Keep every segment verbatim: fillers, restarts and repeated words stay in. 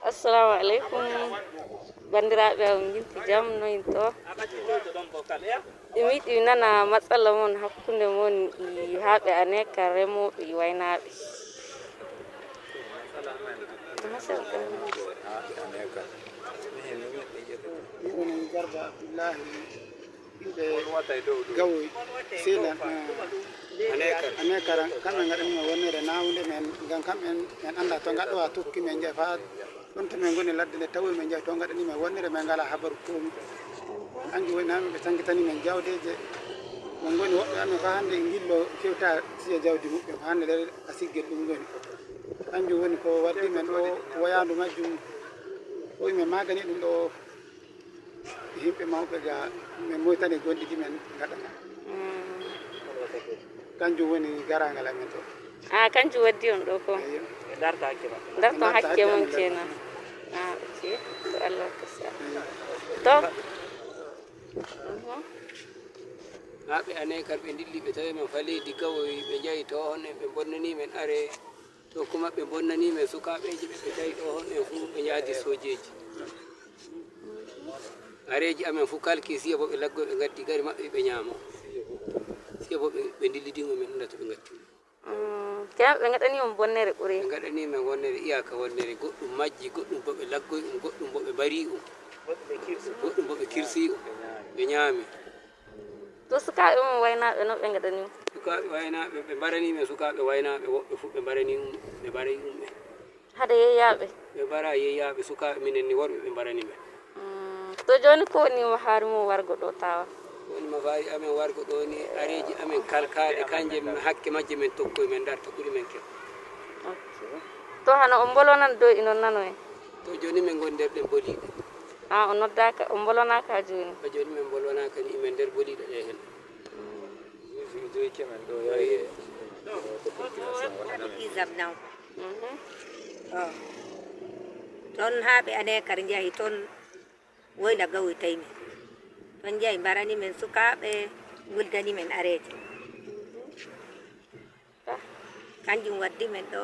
Assalamu aleykum, banndiraaɓe am, yimɓe jam, no in to? Ɗum yiɗi nana matsala mon hakkunde mon e haaɓe Aneka, remooɓe e waynaaɓe. Miɗen Garba Abdullahi, yimɓe Gawoy, Sela, eh, Anekara, kamɓe ngaɗani men wonnere naawunde men, ngam kamɓe men annda to ngaɗɗo a tokki men njaha faa ɗon to men ngoni ladde nde tawi men njahi to ngaɗani men wonnere men ngalaa habaru komi. Kanjum woni hannde ɓe cankitani men jawdeeje. Min ngoni woɓɓe amen faa hannde ngillo kewta siya jawdi muɓɓen faa hannde nder a siggel ɗum ngoni. Kanjum woni ko waddi men ɗo woyaandu majjum. Ko men maagani ɗum ɗo. Yimɓe mawɓe ga men moytani gonɗi ɗi men ngaɗata. Mm. Kanjum woni garaangal amen ɗo. Ah, kanjum waddi on ɗo ko? Eyo. Darto hakke maɓɓe. Darto hakke mon kenan. Ah, ok. To Allah hokka sa'a. Eyo. To. Mhm. Haa ɓe Anekar ɓe ndilli ɓe tawi men faa leydi Gawoy ɓe njahi to honɗen ɓe bonnani men are. To kuma ɓe bonnani men sukaaɓeeji ɓe ɓe tawi ɗo honɗen fuu ɓe njaadi soojeeji. Areeji amen fuu kalki siya bo ɓe laggoy ɓe ngaddi gari maɓɓe ɓe nyaamo. Siya bo ɓe, ɓe ndillidingo men annda to ɓe ngatti. Mm, kenan ɓe ngaɗani on bonnere ɓure? Ɓe ngaɗani men wonnere iyaaka wonnere. Goɗɗum majji, goɗɗum bo ɓe laggoy um, goɗɗum bo ɓe mbari um. Goɗɗum bo ɓe kirsi um, ɓe nyaami. To sukaaɓe mum waynaaɓe no ɓe ngaɗani on? Sukaaɓe waynaaɓe ɓe mbarani men sukaaɓe waynaaɓe woɓɓe fuu ɓe mbarani um, ɓe mbaray um ɓe. Hade yeeyaaɓe? Ɓe mbara yeeyaaɓe sukaaɓe minen ni worɓe ɓe mbarani men. Mm, to jooni ko woni mo haari mo wargo ɗo tawa? Ko woni mo haari amen wargo ɗo ni areeji amen kalkaaɗe kanje hakke majje men tokkoy men darta ɓuri men kew. Ok. To hano on mbolonan dow inon nano en? To jooni men ngoni nder ɗen boliiɗe. Ah, on noddaaka, on mbolanaaka jooni? To jooni men mbolanaaka ni men nder boliiɗe ɗe hen. Ɗi zam naw. Mhm. To. Ton haa ɓe Anekar njahi ton woyla gawoy tawi men. Ton njahi mbarani men sukaaɓe, nguldani men areeje. Kanjum waddi men ɗo,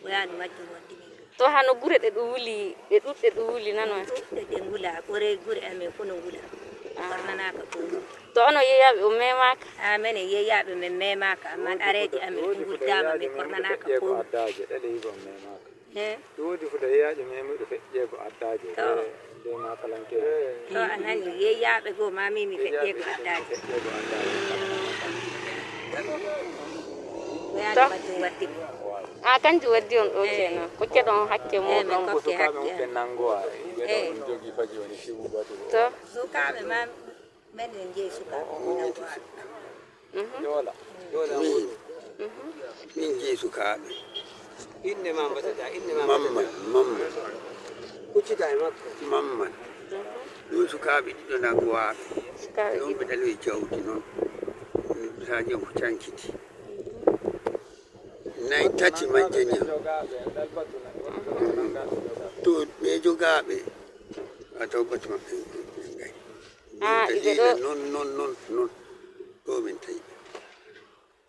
woyaandu majjum waddi men ɗo. To hano gure ɗe ɗum wuli, ɗe ɗuɗɗe ɗum wuli nano? Ɗuɗɗe ɗe ngula, ɓorey gure amen fof no ngula. Ah. Ɓornanaaka ko wuli. To onon yeeyaaɓe on memaaka? Ah, menen yeeyaaɓe men memaaka, ammaa areeji amen ɗum nguddaama, min ɓornanaaka ko wuli. He? Ɗum woodi fuɗa yeeyaaɓe men ɗo feƴƴeego addaaje. To. Nde, nde maakalankeeɓe. To a nani, yeeyaaɓe goo maa min mi feƴƴeego addaaje. Feƴƴeego addaaje. Ko yaani majjum waddi ɓe. Ah, kanjum waddi on ɗo kenan. Kokkeɗon hakke mooɗon. Ko sukaaɓe mum ɓe nanngowa. Ɓe ɗon jogii faji woni siwugo. To. Sukaaɓe maa menen jeyi sukaaɓe mum nanngowa. Mhm. Min, min jeyi sukaaɓe. Innde ma mbaɗata, innde ma mbaɗata. Mamman, Mamman. Kuccita e makko. Mamman. Ɗum sukaaɓe ɗiɗo nannguwaaɓe. Sukaaɓe ɗiɗo. Ɗum ɓe ɗaloyi jawdi noon. Sadio ko cankiti. Nayi tati majje ñam. To ɓe jogaaɓe, a taw batu maɓɓe en, en, en ngari. Ah, iɓe ɗo. Non, non, non, non. Ɗo min tawi ɓe.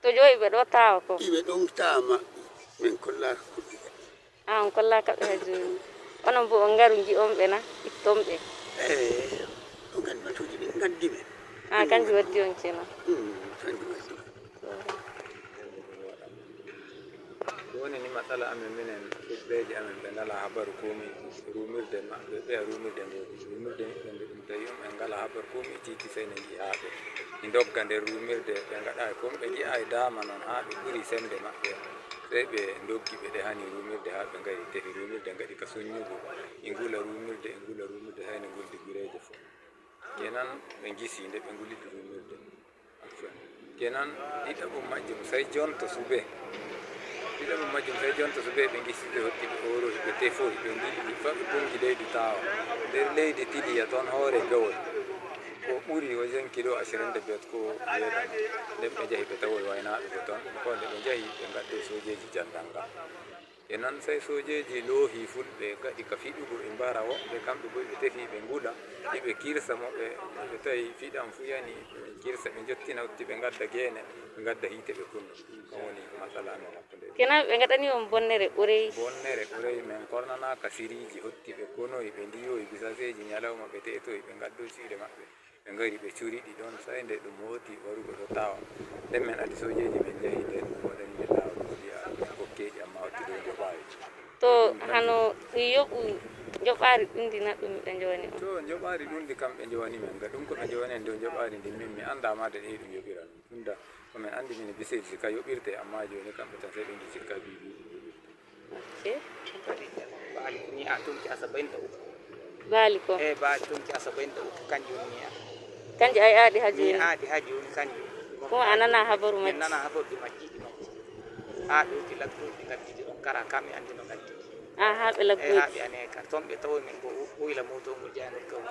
To joyi ɓe ɗo tawa ko? Iɓe ɗon tawa maɓɓe. Min kollaaka ko ɓe. Ah, on kollaaka ɓe haa jooni. Onon bo on ngaru ngi'on ɓe na? Itton ɓe. Eh, on ngaddi batuuji ɓe, ngaddi ɓe. Ah, kanjum waddi on kenan. Hmm, kanjum waddi. Ko woni ni matsala amen minen, ɓiɓɓeeji amen ɓe ngalaa habaru komi, ruumirde maɓɓe, ɓeya ruumirde ngoodi. Ruumirde ɓe mbi ɗum tawi on ɓe ngalaa habaru komi e titi sey ne nji'aa ɓe. Ɗi ndogga nder ruumirde, ɓe ngaɗaay komi, ɓe nji'aay daama noon haa ɓe ɓuri semmbe maɓɓe. Sey ɓe ndoggi ɓe ɗehani ruumirde haa ɓe ngari tefi ruumirde ngaɗi ka suññugo. Ɗi ngula ruumirde, ɗi ngula ruumirde hay no nguldi gureeje fof. Kenan ɓe ngisi nde ɓe ngulidi ruumirde. Kenan ɗiɗaɓum majjum sey jonto subee. Ɗiɗaɓum majjum sey jonto subee ɓe ngisi ɓe hotti ɓe oorohi ɓe tefohi ɓe nguli fa ɓe tunngi leydi taawa. Nder leydi Tiliya toon hoore Gawol. Ko ɓuri wajen kilo ashirin da biyar ko weeɗan. Nden ɓe njahi ɓe tawoyi waynaaɓe ɓe toon. Ko nde ɓe njahi ɓe ngaddoyi soojeeji jandal ngal. E noon, so soojeeji loohii fulɓe, ngaɗi ka fiɗugo, ɓe mbara woɓɓe, kamɓe boo ɓe tefi, ɓe ngula, iɓe kirsa mo ɓe, ɓe tawi fiɗan fuu yani, ɓe kirsa, ɓe njottina, hotti, ɓe ngadda geene, ɓe ngadda hiite, ɓe kunna. Ɗum woni matsala amen hakkunde. Kenan, ɓe ngaɗani on bonnere ɓurey. Bonnere ɓurey, men kornanaaka siriiji, hotti, ɓe konoyi, ɓe ndiyoyi bisaseeji, ñalawma ɓe teetoyi, ɓe ngaddoyi cuuɗi maɓɓe. Ɓe ngari, ɓe curi ɗi ɗoon, saa'i nde ɗum hooti warugo ɗo tawa. Nden men addi soojeeji, men njahi nden, ɗum waɗani nde laawol, ɗum wi'a men kokkeeɗi, ammaa hooti ɗo njoɓaayi. To hano ɗum yoɓu njoɓaari ɗundi na ɗum ɓe njowani on? To njoɓaari ɗundi kam ɓe njowani men, nga ɗum ko ɓe njowani en dow njoɓaari ndin, min mi anndaa maa de ɗum yoɓira non. Tunda ko men anndi min biseeji ka yoɓirte, ammaa jooni kamɓe tan sey ɓe ngi cikka bibi. Ok. Baali ko ñi'a tunki asabain da uku. Baali ko? Eh, baali tunki asabain da uku, kanji woni ñi'a. Kanji a yi'aɗi ha jooni? Mi yi'aɗi ha jooni, kanji woni. Kuma a nana habaru majji? Mi nana habaru ɗi majji, ɗi majji. Haa ɓe hokki lagguɗi, ɓe ngadditi ɗon kara, ka mi anndi no ngadditi. Ah, haa ɓe laggoyi? Eh, haa ɓe ane ka. Ton ɓe tawoyi min bo, o-, oyla mootowol ngol jayngol gawri.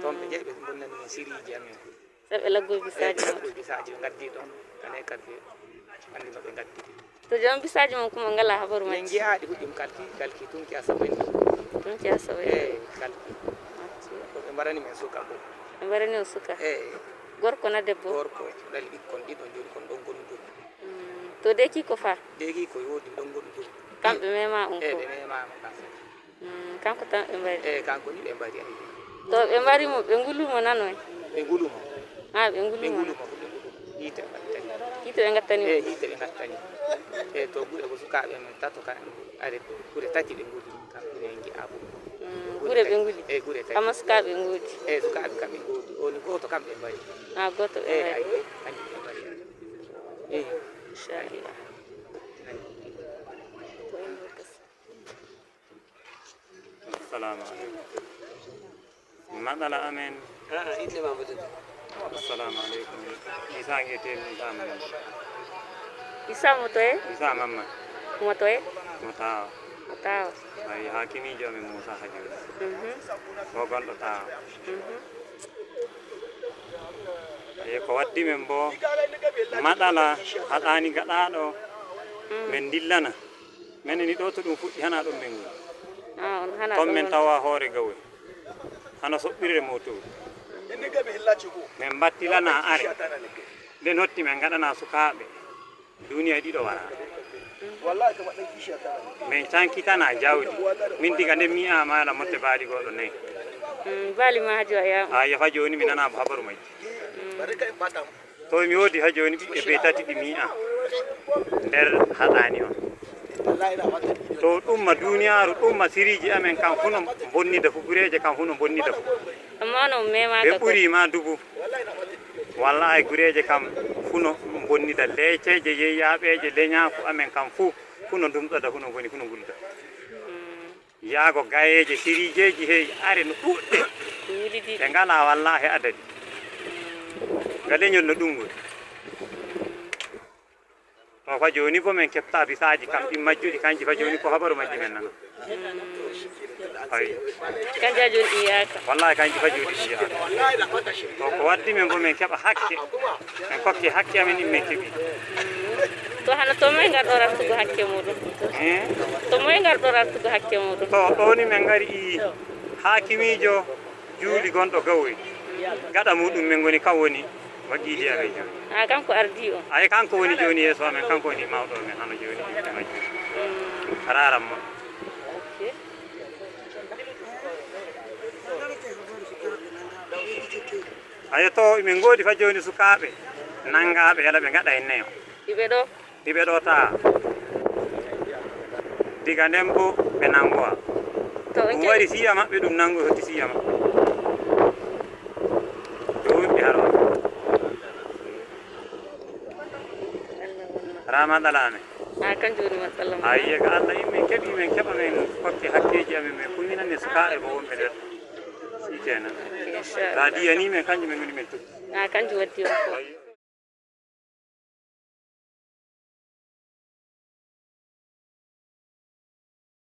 Ton ɓe njahi ɓe bonnani min siriiji amin. Sabu ɓe laggoyi bisaaji maɓɓe. Ɓe laggoyi bisaaji, ɓe ngaddi ɗon, ane kadi ɓe anndi no ɓe ngaddiri. To jooni bisaaji mon kuma ngalaa habaru majji? Min ngi'aɗi ko ɗum kalki, kalki tunki asabain. Tunki asabain. Eh, kalki. Ok. Ko ɓe mbarani min suka bo. Ɓe mbarani on suka? Eh. Gorko na debbo? Gorko, ɗali ɓikkon ɗiɗon jooni kon ɗon ngoni dow. Mm. To deeki ko fa? Deeki ko yoodi ɗon ngoni dow. Kamɓe mema on ko? Eh, ɓe mema on kam. Mm, kanko tan ɓe mbari? Eh, kanko ni ɓe mbari, ayi. To ɓe mbari mo, ɓe ngulu mo nanoy? Ɓe ngulu mo. Ah, ɓe ngulu mo? Ɓe ngulu mo, ɓe ngulu mo. Hiite ɓe ngattani. Hiite ɓe ngattani mo? Eh, hiite ɓe ngattani. Eh, to gure ko sukaaɓe men tato kan, are gure tati ɓe nguli, kan gure en ngi'a ko. Mm, gure ɓe nguli? Eh, gure tati. Amma sukaaɓe nguli? Eh, sukaaɓe kam ɓe nguli. Woni gooto kam ɓe mbari. Ah, gooto ɓe mbari. Eh, ayi, kanjum ɓe mbari. Eh. Inchallah. Assalamu aleykum. Matsala amen. A'a, itle ma mutum. Assalamu aleykum. Isa nge temi Isa Mamman. Isa mo toye? Isa Mamman. Mo toye? Mo Tawa. Mo Tawa. Ayi, hakimiijo amen Muusa Hajooni. Mhm. Ko gonɗo Tawa. Mhm. Ayi, ko waddi men bo matsala haɗaani gaɗaaɗo, mm, men ndillana. Menen ni ɗo to ɗum fuɗɗi, hana ɗon men ngoni. Ah, on hana ton ɗon men on. Tawa hoore gawri. Hana soɓɓirde motowri. Men mbattilana are. Nden hotti men ngaɗana sukaaɓe. Duniya ɗiɗo wara. Men cankitana jawdi. Min diga nden mi yi'a maala motte baali goɗɗo nayi. Mm, baali ma hajo a yaama. A yafa jooni mi nana habaru majji. Mm. To mi woodi ha jooni ɓiɓɓe bee tati ɗi mi yi'a nder haɗaani on. To ɗum ma duniyaaru, ɗum ma siriiji amen kam fu no bonnida fu, gureeje kam fu no bonnida fu. Amma on on memaaka. Ɓe ɓuri ma dubu. Wallahi gureeje kam fu no bonnida, leeceeje, yeyyaaɓeeje, lenyaaku amen kam fu, fu no ndumɗada, fu no ngoni, fu no ngulda. Mm. Yaago gayeeje, siriijeeji, hey, are no ɗuuɗɗe. Wulidi. Ɗe ngalaa wallaahi adadi. Nga leñol no ɗum woni. To fa jooni bo men keɓta bisaaji kam ɗin majjuɗi, kanji fa jooni ko habaru majji men nana. Ayi. Kanji fa jooni ɗi yaaka. Wallaahi kanji fa jooni ɗi yaaka. To ko waddi men bo men keɓa hakke. Men kokki hakke amen ɗin men keɓi. To hano to moye ngarɗo artugo hakke muɗum? Eh? To moye ngarɗo artugo hakke muɗum? To ɗo ni men ngari i haakimiijo juuli gonɗo Gawoy. Gaɗa muɗum men ngoni kam woni wakiili amen jooni. Ah, kanko ardii on? Ay, kanko woni jooni yeeso amen, kanko woni mawɗo men hano jooni ɓiɓɓe majjum. Mm. A raaran mo. Ok. Ayo to, min ngoodi fa jooni sukaaɓe nanngaaɓe, yala ɓe ngaɗa e neyo. Iɓe ɗo? Iɓe ɗo taa. Diga nden bo ɓe nanngowa. To on ɗum wari siiya maɓɓe, ɗum nanngoy hotti siiya maɓɓe. Ɗum ɓe harwa. Rama ɗalaame. A kan jooni matsala ma. A yiye ga Allah, in min keɓi, men keɓa, men kokke hakkeeji amen, men kuñinani sukaaɓe bo wonɓe nder. Si kenan. Inchallah. Radiya ni men, kanjum men ngoni men tokki. A kanjum waddi on ko. Ayi.